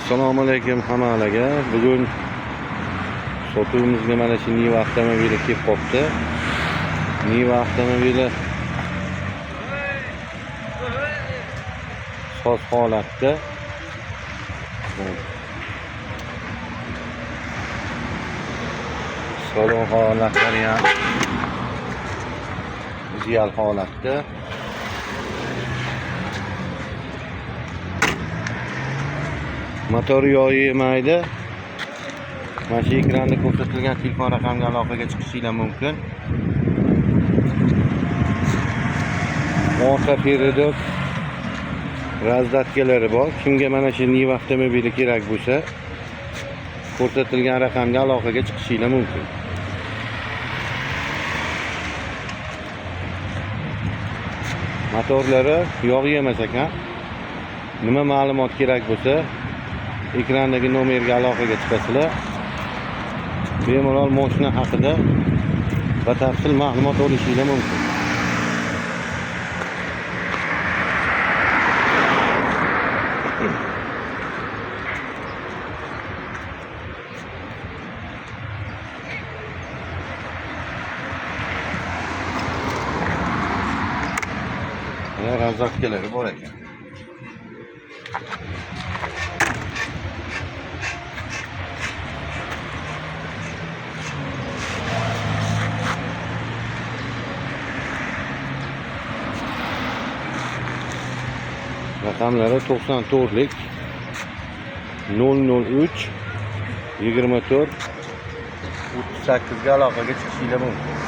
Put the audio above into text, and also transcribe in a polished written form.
Assalomu alaykum hammalarga. Bugun sotuvimizga mana shu Niva avtomobili kelib qolibdi. Niva avtomobili soz holatda. Salon holatlari ham ideal holatda. Motor yog'i yemaydi. Mana shu ekranda ko'rsatilgan telefon raqamiga aloqaga chiqishinglar mumkin. Orqa передок раздатка lari bor. Kimga mana shu Niva avtomobili kerak bo'lsa, ko'rsatilgan raqamga aloqaga chiqishinglar mumkin. Motorlari yog' yemas ekan. Nima ma'lumot kerak bo'lsa, ekrandagi nomerga aloqaga chiqasizlar. Bemalol mashina haqida batafsil ma'lumot olishinglar mumkin. Mana раздатка lari bor ekan. Raqamlari 94lik 003 24 38 ga aloqaga chiqishinglar mumkin.